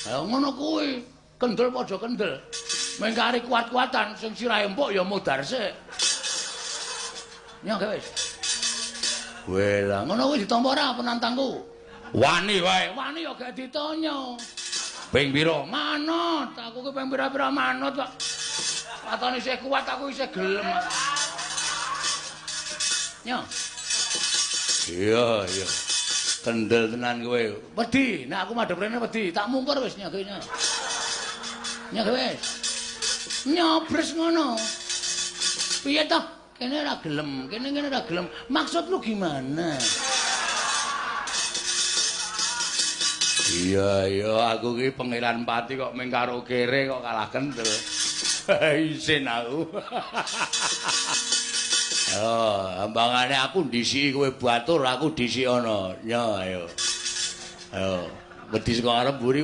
Ayo ngono kuwi. Kendel padha kendel. Mengkari kuat-kuatan sing sirahe empuk ya modar sik. Nyo wis. Wela, ngono kuwi ditampa ora penantangku? Wani wae, wani ya gak ditanya. Ping pira? Manut, aku ki ping pira-pira manut kok. Watone isih kuat aku isih gelem. Nyo. Iya, iya. Kendel tenan kowe. Wedi, nek aku madhep rene wedi, tak mungkur wis nyo nyo. Nyo wis. Nyobres ngono. Piye toh? Kene ora gelem, kene kene ora gelem. Maksud lu gimana? Iya, iya, aku ki Pangeran Pati kok mung karo kere kok kalah kendel. Isin aku. Oh, ambangane aku ndisiki kowe batur, aku dhisik ana. Yo, ayo. Ayo, wedi saka arep mburi.